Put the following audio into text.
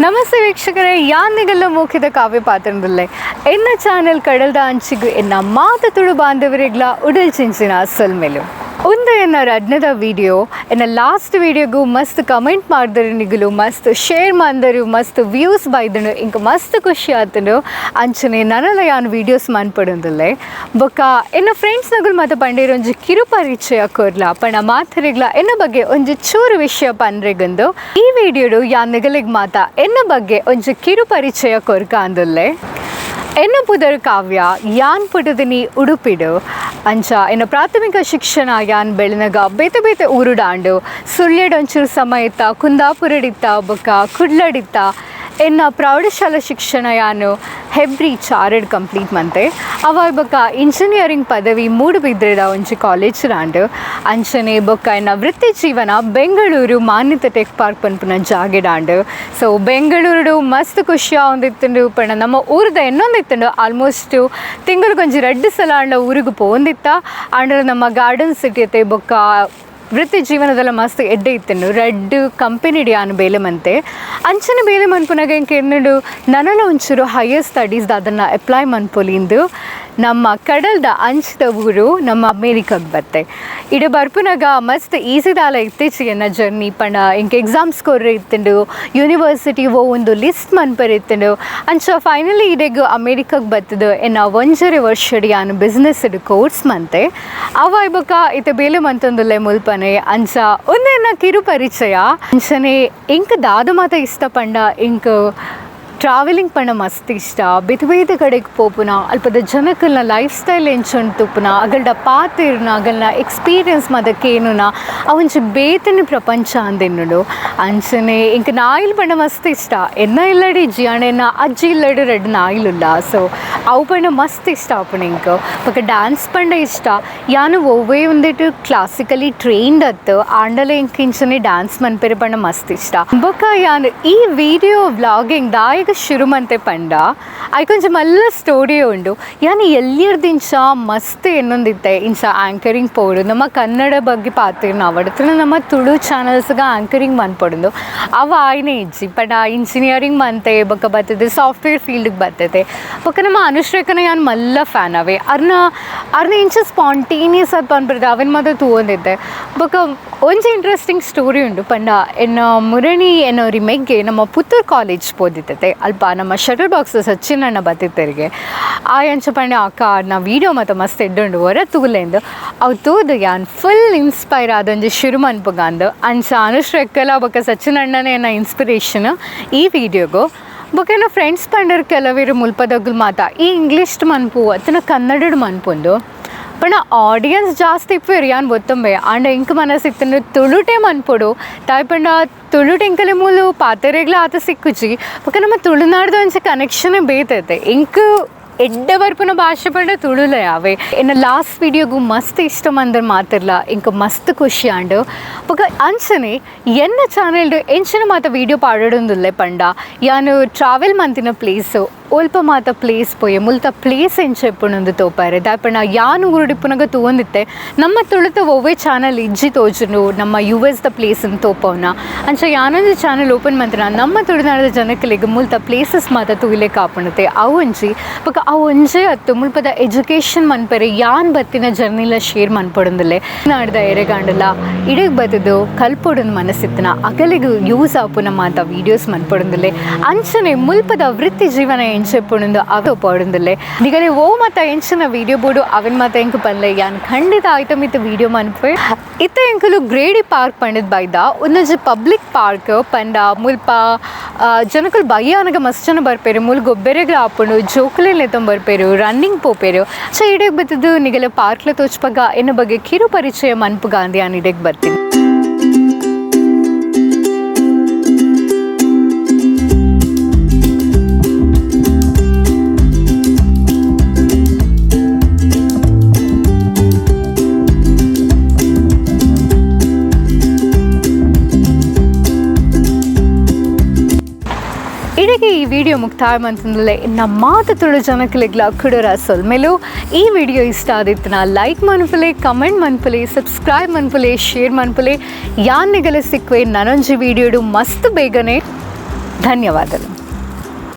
ನಮಸ್ತೆ ವೀಕ್ಷಕರೇ, ಯಾನಿಗೆಲ್ಲ ಮೋಕಿದ ಕಾವ್ಯ ಪಾತ್ರದಲ್ಲೇ ಎನ್ನ ಚಾನೆಲ್ ಕಡಲ್ದ ಅಂಚಿಗು ಎನ್ನ ಮಾತ ತುಳು ಬಾಂಧವರಿಗ್ಲ ಉಡಲ್ ಚಿಂಚಿನ ಸೊಲ್ಮೆಲು. ಒಂದು ಎನ್ನ ರಡ್ನದ ವಿಡಿಯೋ, ಎನ್ನ ಲಾಸ್ಟ್ ವಿಡಿಯೋಗೂ ಮಸ್ತ್ ಕಮೆಂಟ್ ಮಾಡಿದರು ನಿಗಲು, ಮಸ್ತ್ ಶೇರ್ ಮಾಡಿದರು, ಮಸ್ತ್ ವ್ಯೂಸ್ ಬೈದನು, ಇಂಕ ಮಸ್ತ್ ಖುಷಿ ಆತನು. ಅಂಚನೆ ನನಲ ಯಾನ್ ವೀಡಿಯೋಸ್ ಮನ್ಪಡೊಂದುಲ್ಲೆ. ಬೊಕ್ಕ ಎನ್ನ ಫ್ರೆಂಡ್ಸ್ ನಗುಲು ಮಾತ ಪಂಡೇರು ಒಂಜಿ ಕಿರು ಪರಿಚಯ ಕೊರ್ಲ ಪಂಡ ಮಾತರಿಗ್ಲ ಎನ್ನ ಬಗ್ಗೆ ಒಂಜಿ ಚೂರು ವಿಷಯ ಪನ್ರೆಗಂದು ಈ ವಿಡಿಯೋಡು ಯಾನ್ ನಿಗಲಿಗ್ ಮಾತ ಎನ್ನ ಬಗ್ಗೆ ಒಂಜಿ ಕಿರು ಪರಿಚಯ ಕೊರ್ಕ ಅಂದುಲ್ಲೆ. ಎನ್ನ ಪುದರ್ ಕಾವ್ಯ, ಯಾನ್ ಪುಟದಿನಿ ಉಡುಪಿಡು. ಅಂಚ ಎನ್ನ ಪ್ರಾಥಮಿಕ ಶಿಕ್ಷಣ ಯಾನ್ ಬೆಳನಗ ಬೇತೆ ಬೇತೆ ಊರುಡಾಂಡು. ಸುಳ್ಯಡ್ ಒಂಚೂರು ಸಮಯ ಇತ್ತ, ಕುಂದಾಪುರಡಿತ್ತ, ಬೊಕ್ಕ ಕುಡ್ಲಡಿತ್ತ. ಎನ್ನ ಪ್ರೌಢಶಾಲಾ ಶಿಕ್ಷಣ ಯಾನು ಹೆಬ್ರಿ ಚಾರಡ್ ಕಂಪ್ಲೀಟ್ ಮಂತೆ. ಅವ ಬೊಕ್ಕ ಇಂಜಿನಿಯರಿಂಗ್ ಪದವಿ ಮೂಡುಬಿದ್ರೆದ ಒಂಜಿ ಕಾಲೇಜ್ ರಾಂಡು. ಅಂಚನೆ ಬೊಕ್ಕ ಎನ್ನ ವೃತ್ತಿ ಜೀವನ ಬೆಂಗಳೂರು ಮಾನ್ಯತೆ ಟೆಕ್ ಪಾರ್ಕ್ ಪನ್ಪುನ ಜಾಗೆಡಾಂಡು. ಸೊ ಬೆಂಗಳೂರು ಮಸ್ತ್ ಖುಷಿ ಆವೊಂದಿತ್ತುಂಡು. ಪಂಡ ನಮ್ಮ ಊರುದ ಎನ್ನೊಂದಿತ್ತುಂಡು. ಆಲ್ಮೋಸ್ಟ್ ತಿಂಗಳಿಗೊಂಜಿ ರಡ್ಡ್ ಸಲ ಆಂಡ ಊರಿಗೆ ಪೋವೊಂದಿತ್ತ. ಆಂಡ ನಮ್ಮ ಗಾರ್ಡನ್ ಸಿಟಿ ಅತ್ತೆ. ಬೊಕ್ಕ ವೃತ್ತಿ ಜೀವನದಲ್ಲ ಮಸ್ತ್ ಎಡ್ಡೆ ಇತ್ತುಂಡು. ರಡ್ಡ್ ಕಂಪೆನಿಡ್ ಯಾನ್ ಬೇಲೆ ಮಂತೆ. ಅಂಚನೆ ಬೇಲೆ ಮನ್ಪುನಗ ಎಂಕ್ ಎನ್ನುಂಡು, ನನಲ ಒಂಚೂರು ಹೈಯರ್ ಸ್ಟಡೀಸ್ ಅದನ್ನು ಅಪ್ಲೈ ಮನ್ಪೊಲಿಂದು ನಮ್ಮ ಕಡಲ್ದ ಅಂಚದ ಊರು ನಮ್ಮ ಅಮೇರಿಕಾಗೆ ಬತ್ತೆ. ಇಡ ಬರ್ಪುನಗ ಮಸ್ತ್ ಈಸಿ ದಾಲ ಇತ್ತೀಚೆಗೆ ಎನ್ನ ಜರ್ನಿ. ಪಂಡ ಎಂಕ್ ಎಕ್ಸಾಮ್ಸ್ ಕೊರ್ರೆ ಇತ್ತುಂಡು, ಯೂನಿವರ್ಸಿಟಿ ಓ ಒಂದು ಲಿಸ್ಟ್ ಮನ್ಪರೆ ಇತ್ತುಂಡು. ಅಂಚ ಫೈನಲಿ ಇಡೆಗ್ ಅಮೇರಿಕಾಗೆ ಬತ್ತದು. ಎನ್ನ 1.5 ವರ್ಷಡ್ ಯಾನ್ ಬಿಸ್ನೆಸ್ ಕೋರ್ಸ್ ಮಂತೆ. ಅವ ಬೊಕ್ಕ ಇತ್ತೆ ಬೇಲೆ ಮಂತೊಂದುಲ್ಲೆ ಮುಲ್ಪನೆ. ಅಂಚ ಒಂದೆನ್ನ ಕಿರು ಪರಿಚಯ. ಅಂಚನೆ ಎಂಕ್ ದಾದ ಮಾತ ಇಷ್ಟ ಪಂಡ, ಎಂಕ್ ಟ್ರಾವೆಲಿಂಗ್ ಪಂಡ ಮಸ್ತ್ ಇಷ್ಟ. ಬೇತೆ ಬೇತೆ ಕಡೆಗೆ ಪೋಪುನ, ಅಲ್ಪದ ಜನಕಲ್ನ ಲೈಫ್ ಸ್ಟೈಲ್ ಎಂಚ ತೂಪುನ, ಅಗಲ್ಡ ಪಾತಿರ್ನ, ಅಗಲ್ನ ಎಕ್ಸ್ಪೀರಿಯನ್ಸ್ ಮದಕ್ಕೇನುನ ಅವಂಚಿ ಬೇತನೆ ಪ್ರಪಂಚ ಅಂದೆನ್ನುಡು. ಅಂಚನೆ ಇಂಕ್ ನಾಯಿಲ್ ಪಂಡ ಮಸ್ತ್ ಇಷ್ಟ. ಎನ್ನ ಇಲ್ಲಡಿ ಇಜ್ಜಿ, ಆಂಡ ಎನ್ನ ಅಜ್ಜಿ ಇಲ್ಲಡಿ ರಡ್ಡ್ ನಾಯಿಲುಲ್ಲ. ಸೊ ಅವು ಪಂಡ ಮಸ್ತ್ ಇಷ್ಟ ಆಪುಂಡು ಎಂಕ್. ಬೊಕ ಡ್ಯಾನ್ಸ್ ಪಂಡ ಇಷ್ಟ. ಯಾನ್ ಒವ್ವೇ ಒಂದಿಟ್ಟು ಕ್ಲಾಸಿಕಲಿ ಟ್ರೈನ್ಡ್ ಅತ್ತು, ಆಂಡಲ ಎಂಕ್ ಇಂಚನೆ ಡ್ಯಾನ್ಸ್ ಮನ್ಪೆರೆ ಪಂಡ ಮಸ್ತ್ ಇಷ್ಟ. ಬೊಕ ಯಾನ್ ಈ ವಿಡಿಯೋ ವ್ಲಾಗಿಂಗ್ ದಾಯೆಗ್ ಶುರು ಮಂತೆ ಪಂಡ, ಐಕೊಂಚ ಮಲ್ಲ ಸ್ಟೋರಿ ಉಂಡು. ಯಾನ್ ಎಲ್ಲಿರ್ದಿಂಚ ಮಸ್ತ್ ಎನ್ನೊಂದಿತ್ತೆ ಇಂಚ ಆ್ಯಂಕರಿಂಗ್ ಪೋಡು, ನಮ್ಮ ಕನ್ನಡ ಬಗ್ಗೆ ಪಾತಿರ್ನ ಅವಡತ್ರ ನಮ್ಮ ತುಳು ಚಾನಲ್ಸ್ಗೆ ಆ್ಯಂಕರಿಂಗ್ ಮನ್ಪೊಡುಂದು. ಅವ ಆಯ್ನೆ ಇಜ್ಜಿ. ಪಂಡ ಇಂಜಿನಿಯರಿಂಗ್ ಮಂತೆ, ಬೊಕ್ಕ ಬರ್ತದೆ ಸಾಫ್ಟ್ವೇರ್ ಫೀಲ್ಡ್ಗೆ ಬರ್ತದೆ. ಬೊಕ್ಕ ನಮ್ಮ ಅನುಶ್ರೇಖನ ಯಾನ್ ಮಲ್ಲ ಫ್ಯಾನ್ ಅವೆ. ಅರ್ನ ಅರ್ನ ಇಂಚ ಸ್ಪಾಂಟೇನಿಯಸ್ ಅದು ಪನ್ಪುರ್ದು ಅವನ್ ಮಾತ್ರ ತೂವೊಂದಿದ್ದೆ. ಬೊಕ್ಕ ಒಂಜಿ ಇಂಟ್ರೆಸ್ಟಿಂಗ್ ಸ್ಟೋರಿ ಉಂಡು. ಪಂಡ ಎನ್ನ ಮುರಣಿ ಎನ್ನ ಮೆಗ್ಗೆ ನಮ್ಮ ಪುತ್ತೂರು ಕಾಲೇಜ್ ಪೋದಿತ್ತತೆ. ಅಲ್ಪ ನಮ್ಮ ಶಟಲ್ ಬಾಕ್ಸ್ ಸಚಿನ್ ಅಣ್ಣ ಬತ್ತಿತ್ತರಿಗೆ. ಆ ಅಂಚ ಪಂಡೆ, ಅಕ್ಕ ನಾ ವೀಡಿಯೋ ಮಾತ ಮಸ್ತ್ ಎಡ್ಡುಂಡು, ಹೊರ ತೂಲೆಂದು. ಅವು ತೂದು ಯಾನ್ ಫುಲ್ ಇನ್ಸ್ಪೈರ್ ಆದೊಂಜಿ ಶುರು ಮನ್ಪುಗಂದು. ಅಂಚ ಅನುಶ್ರೆಕ್ಕಲ ಬೊಕ್ಕ ಸಚಿನ್ ಅಣ್ಣನೇ ಎನ್ನ ಇನ್ಸ್ಪಿರೇಷನ್ ಈ ವಿಡಿಯೋಗು. ಬೊಕ್ಕ ಎನ್ನ ಫ್ರೆಂಡ್ಸ್ ಪಂಡರ್ ಕೆಲವರು ಮುಲ್ಪದಗ್ಲು ಮಾತ, ಈ ಇಂಗ್ಲೀಷ್ ಮನ್ಪು ಅತ್ತನ ಕನ್ನಡಡ್ ಮನ್ಪೊಂದು. ಪಂಡ ಆಡಿಯನ್ಸ್ ಜಾಸ್ತಿ ಇಪ್ಪುವೆರ್ ಯಾನ್ ಒತ್ತೊಂಬೆ. ಆಂಡ ಎಂಕ್ ಮನಸ್ಸಿತ್ತಂದ್ರೆ ತುಳುಟೇ ಮನ್ಪೊಡು. ದಾಯೆ ಪಂಡ ತುಳುಟು ಎಂಕಲೆ ಮೂಲು ಪಾತೆರೆಗ್ಲ ಆತ ಸಿಕ್ಕುಜಿ. ಬೊಕ್ಕ ನಮ್ಮ ತುಳುನಾಡ್ದ ಒಂಜಿ ಕನೆಕ್ಷನ್ ಬೇತೈತೆ. ಎಂಕ್ ಎಡ್ಡೆ ಬರ್ಪುನ ಭಾಷೆ ಪಂಡ ತುಳುಲೆ ಅವೇ. ಎನ್ನ ಲಾಸ್ಟ್ ವಿಡಿಯೋಗು ಮಸ್ತ್ ಇಷ್ಟ ಮಂದರ್ ಮಾತಿರ್ಲ, ಎಂಕ್ ಮಸ್ತ್ ಖುಷಿ ಆಂಡ್. ಬೊಕ್ಕ ಅಂಚನೆ ಎನ್ನ ಚಾನೆಲ್ಡ್ ಎಂಚಿನ ಮಾತ ವೀಡಿಯೋ ಪಾಡೊಡೊಂದುಲ್ಲೆ ಪಂಡ, ಯಾನ್ ಟ್ರಾವೆಲ್ ಮಂತಿನ ಪ್ಲೇಸ್, ಒಲ್ಪ ಮಾತ ಪ್ಲೇಸ್ ಪೋಯೆ, ಮುಲ್ತ ಪ್ಲೇಸ್ ಎಂಚ ಇಪ್ಪುಂಡು ತೋಪಾರೆ. ದಾಯೆ ಪಂಡ ಯಾನ್ ಊರುಡಿಪ್ಪುನಗ ತೂವೊಂದಿತ್ತೆ, ನಮ್ಮ ತುಳುತ ಒವ್ವೇ ಚಾನಲ್ ಇಜ್ಜಿ ತೋಜುಂಡು ನಮ್ಮ U S the place ಅಂತ ತೋಪವನ. ಅಂಚ ಯಾನೊಂಜಿ ಚಾನಲ್ ಓಪನ್ ಮಂತಿನ, ನಮ್ಮ ತುಳುನಾಡದ ಜನಕಲಿಗೆ ಮುಲ್ತ ಪ್ಲೇಸಸ್ ಮಾತ ತೂಯ್ಲೆಕ್ ಆಪುಂಡುತೆ. ಅವು ಒಂಜಿ. ಬೊಕ್ಕ ಅವು ಒಂಜೇ ಅತ್ತು, ಮುಲ್ಪದ ಎಜುಕೇಷನ್ ಮನ್ಪೆರೆ ಯಾನ್ ಬತ್ತಿನ ಜರ್ನಿಲ ಶೇರ್ ಮನ್ಪೊಡೊಂದುಲ್ಲೆ. ನಾಡ್ದ ಎರೆಗಾಂಡಲ ಇಡೆಗ್ ಬತ್ತದು ಕಲ್ಪೊಡೊಂದು ಮನಸ್ಸಿತ್ತನ ಅಗಲಿಗ್ ಯೂಸ್ ಆಪುನ ಮಾತ ವೀಡಿಯೋಸ್ ಮನ್ಪೊಡೊಂದುಲ್ಲೆ. ಅಂಚನೆ ಮುಲ್ಪದ ವೃತ್ತಿ ಜೀವನ ಎಂಚ ಇಪ್ಪುಂಡು ಅವು ಪೋಡೊಂದುಲ್ಲೆ. ನಿಗಲೆ ಓ ಮಾತ ಎಂಚಿನ ವೀಡಿಯೋ ಬೋಡು ಅವನ್ ಮಾತ ಎಂಕ್ ಪನ್ಲೆ, ಯಾನ್ ಖಂಡಿತ ಆಯ್ತ ಮಿತ್ತ ವೀಡಿಯೋ ಮನ್ಪುವೆ. ಇತ್ತೆ ಎಂಕುಲು ಗ್ರೇಡಿ ಪಾರ್ಕ್ ಪಂಡದ್ ಬೈದ. ಉಂದೊಂಜಿ ಪಬ್ಲಿಕ್ ಪಾರ್ಕ್. ಪಂಡ ಮುಲ್ಪ ಜನಕುಲು ಬಯ್ಯಾನಗ ಮಸ್ತ್ ಜನ ಬರ್ಪೆರು. ಮುಲ್ ಗೊಬ್ಬೆರೆಗ್ಲ ಆಪುಂಡು, ಜೋಕುಲೆನ್ ಲೆತ್ತೊಂದು ಬರ್ಪೆರು, ರನ್ನಿಂಗ್ ಪೋಪೆರು. ಸೊ ಇಡೆಗ್ ಬತ್ತದು ನಿಗಲ ಪಾರ್ಕ್ಲ ತೋಚ್ಪಗ ಎನ್ನ ಬಗ್ಗೆ ಕಿರು ಪರಿಚಯ ಮನ್ಪುಗ ಅಂದ್ ಯಾನ್ ಇಡೆಗ್ ಬರ್ತೀನಿ. ಇಡೆಗೆ ಈ ವಿಡಿಯೋ ಮುಕ್ತಾಯ ಮಂತಂದಲೇ. ನಮ್ಮ ಮಾತು ತುಳು ಜನಕಲಿಗ್ಲ ಕುಡರ ಸೊಲ್ಮೆಲು. ಈ ವಿಡಿಯೋ ಇಷ್ಟ ಆದಿತ್ತನ ಲೈಕ್ ಮನ್ಪುಲೆ, ಕಮೆಂಟ್ ಮನ್ಪುಲೆ, ಸಬ್ಸ್ಕ್ರೈಬ್ ಮನ್ಪುಲೆ, ಶೇರ್ ಮನ್ಪುಲೆ. ಯಾನ್ ನಿಗಲ ಸಿಕ್ವೆ ನನೊಂಜಿ ವಿಡಿಯೋಡು ಮಸ್ತ್ ಬೇಗನೆ. ಧನ್ಯವಾದಗಳು.